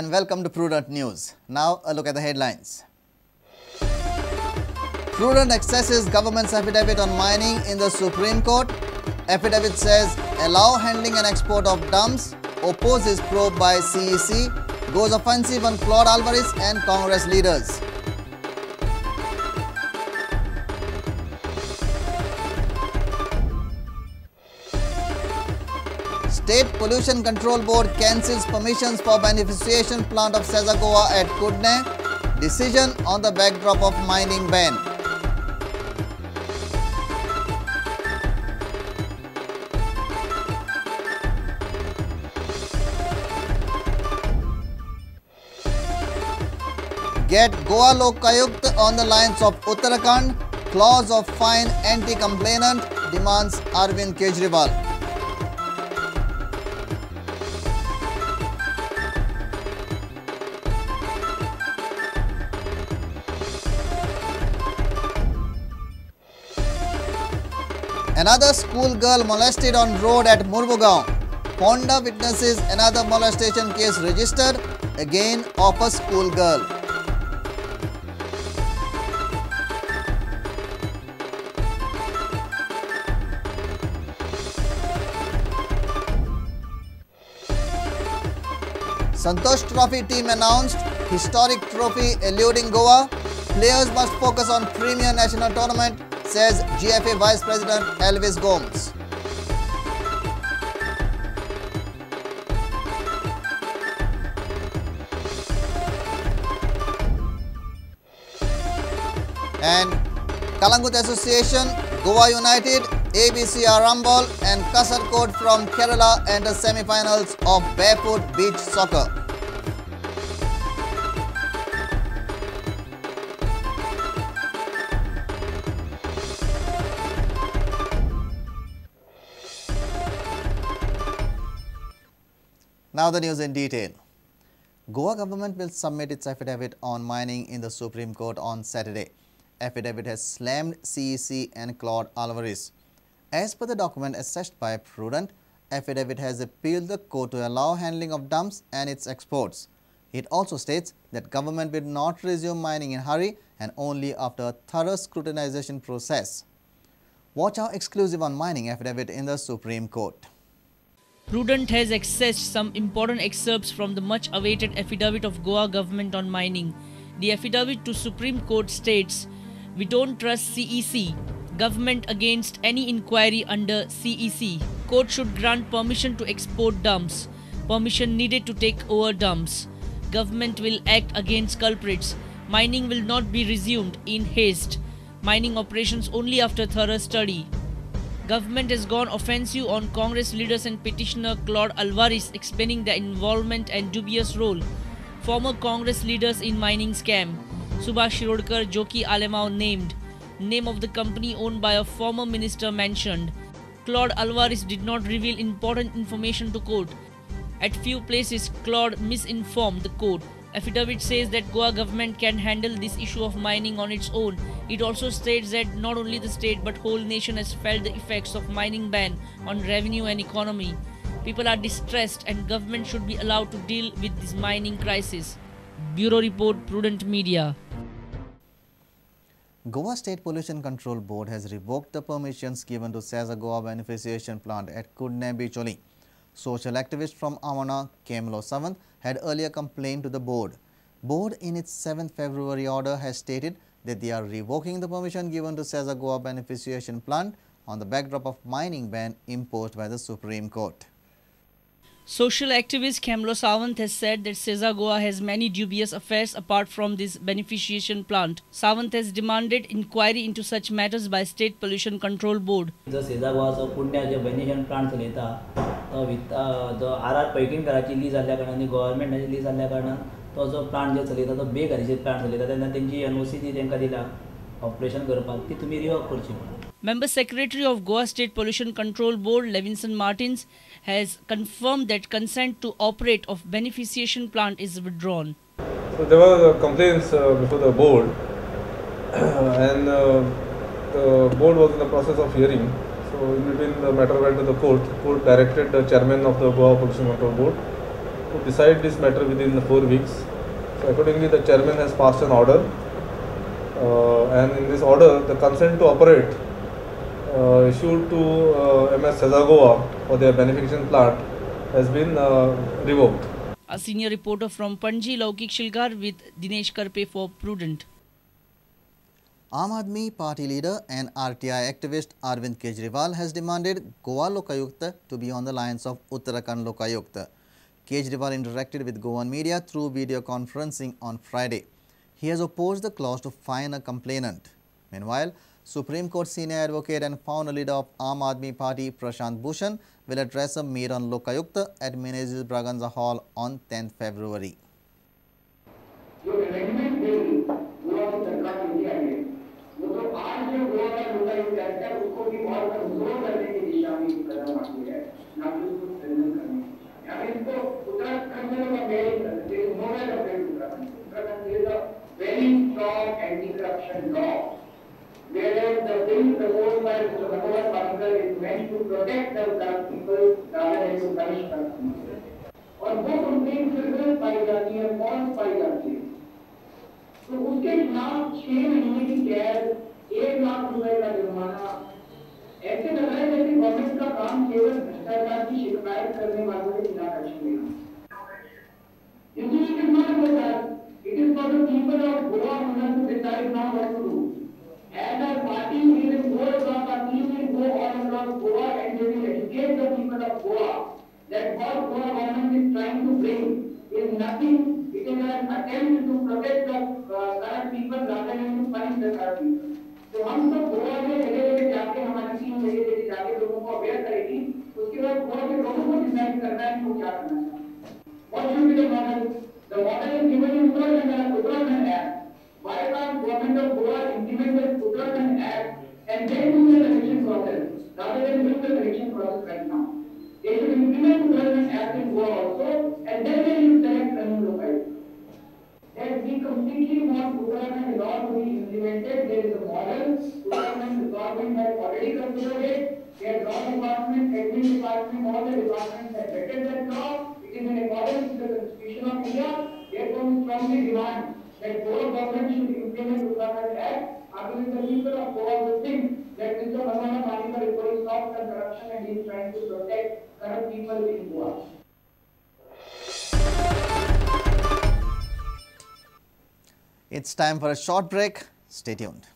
and welcome to Prudent News. Now a look at the headlines. Prudent accesses government's affidavit on mining in the Supreme Court. Affidavit says allow handling and export of dumps, opposes probe by CEC, goes offensive on Claude Alvares and Congress leaders. State Pollution Control Board cancels permissions for beneficiation plant of Sesa Goa at Kudne. Decision on the backdrop of mining ban. Get Goa Lokayukta on the lines of Uttarakhand. Clause of fine anti-complainant demands Arvind Kejriwal. Another schoolgirl molested on road at Mormugao. Ponda witnesses another molestation case registered, again of a schoolgirl. Santosh Trophy team announced, historic trophy eluding Goa. Players must focus on premier national tournament, says GFA Vice President Elvis Gomes. And Calangute Association, Goa United, ABC Arambol and Kasarkod from Kerala enter semi-finals of barefoot beach soccer. Now the news in detail. Goa government will submit its affidavit on mining in the Supreme Court on Saturday. Affidavit has slammed CEC and Claude Alvares. As per the document assessed by Prudent, affidavit has appealed the court to allow handling of dumps and its exports. It also states that government will not resume mining in hurry and only after a thorough scrutinization process. Watch our exclusive on mining affidavit in the Supreme Court. Prudent has accessed some important excerpts from the much-awaited affidavit of Goa government on mining. The affidavit to Supreme Court states, "We don't trust CEC. Government against any inquiry under CEC. Court should grant permission to export dumps. Permission needed to take over dumps. Government will act against culprits. Mining will not be resumed in haste. Mining operations only after thorough study." Government has gone offensive on Congress leaders and petitioner Claude Alvares, explaining their involvement and dubious role. Former Congress leaders in mining scam. Subhash Shirodkar, Joki Alemao named. Name of the company owned by a former minister mentioned. Claude Alvares did not reveal important information to court. At few places, Claude misinformed the court. Affidavit says that Goa government can handle this issue of mining on its own. It also states that not only the state but whole nation has felt the effects of mining ban on revenue and economy. People are distressed and government should be allowed to deal with this mining crisis. Bureau Report, Prudent Media. Goa State Pollution Control Board has revoked the permissions given to Sesa Goa beneficiation plant at Kudne Bicholi. Social activist from Amana, Kemlo Savant, had earlier complained to the board. Board in its 7th February order has stated that they are revoking the permission given to Sesa Goa beneficiation plant on the backdrop of mining ban imposed by the Supreme Court. Social activist Kemlo Savant has said that Sesa Goa has many dubious affairs apart from this beneficiation plant. Savant has demanded inquiry into such matters by State Pollution Control Board. The Sesa Goa's Kudne beneficiation plant चलयता जो are are पैकीणकराची lease जाल्ल्या कारणान आनी गव्हर्मेंटाची lease जाल्ल्या कारणान तो जो plant जे चलयता तो बेकायदेशीर प्लांट चलयता तेन्ना तेंची एनओसी जी तांकां दिला ऑपरेशन करपाक ती तुमी रिवॉक करची म्हणून. Member Secretary of Goa State Pollution Control Board, Levinson Martins, has confirmed that consent to operate of beneficiation plant is withdrawn. So there were complaints before the board and the board was in the process of hearing. So in between the matter went to the court. The court directed the chairman of the Goa Pollution Control Board to decide this matter within 4 weeks. So accordingly, the chairman has passed an order, and in this order, the consent to operate issued to MS Sesa Goa for their beneficiation plant has been revoked. A senior reporter from Panji, Laukik Shilkar with Dinesh Karpe for Prudent. Aam Aadmi Party leader and RTI activist Arvind Kejriwal has demanded Goa Lokayukta to be on the lines of Uttarakhand Lokayukta. Kejriwal interacted with Goan media through video conferencing on Friday. He has opposed the clause to fine a complainant. Meanwhile, Supreme Court senior advocate and founder leader of Aam Aadmi Party Prashant Bhushan will address a meet on Lokayukta at Menezes Braganza Hall on 10th February. Very strong anti-corruption law, whereas the bill proposed by Mr. Manohar Parrikar is meant to protect the corrupt people rather than to punish corrupt people. और वो complaint frivolous पाई जाती है, falls पाई जाती है, तो उसके खिलाफ 6 महीने की कैद, 1 लाख रुपए का जुर्माना, ऐसे लग रहा है जैसे गवर्नमेंट का काम केवल भ्रष्टाचार की शिकायत करने वालों के खिलाफ एक्शन लेना। It is not for us, it is for the people of Goa who have to decide now what to do. As our party, we will go across, our team will go all across Goa and they will educate the people of Goa that what Goa government is trying to bring is nothing. It is an attempt to protect the corrupt people rather than to punish the corrupt people. तो हम सब गोवा में जगह जगह जाके, हमारी team जगह जगह जाके लोगों को अवेयर करेगी। उसके बाद गोवा के लोगों को डिसाइड करना है कि वो क्या करना चाहते हैं। What should be the model? The model is given in Uttarakhand Act. Why can't government of Goa implement the Uttarakhand Act and then do the selection process rather than doing the selection process right now? They should implement Uttarakhand Act in Goa also, and then they should select a new Lokayukta. That we completely want Uttarakhand law to be implemented. There is a model. Uttarakhand government has already considered it. Their law department, admin department, all the departments have vetted that law. It is in accordance with the Constitution of India. Therefore, we strongly demand that Goa government should implement Uttarakhand Act. Otherwise, the people of Goa will think that Mr. Manohar Parrikar is going soft on corruption and he is trying to protect corrupt people in Goa. It's time for a short break. Stay tuned.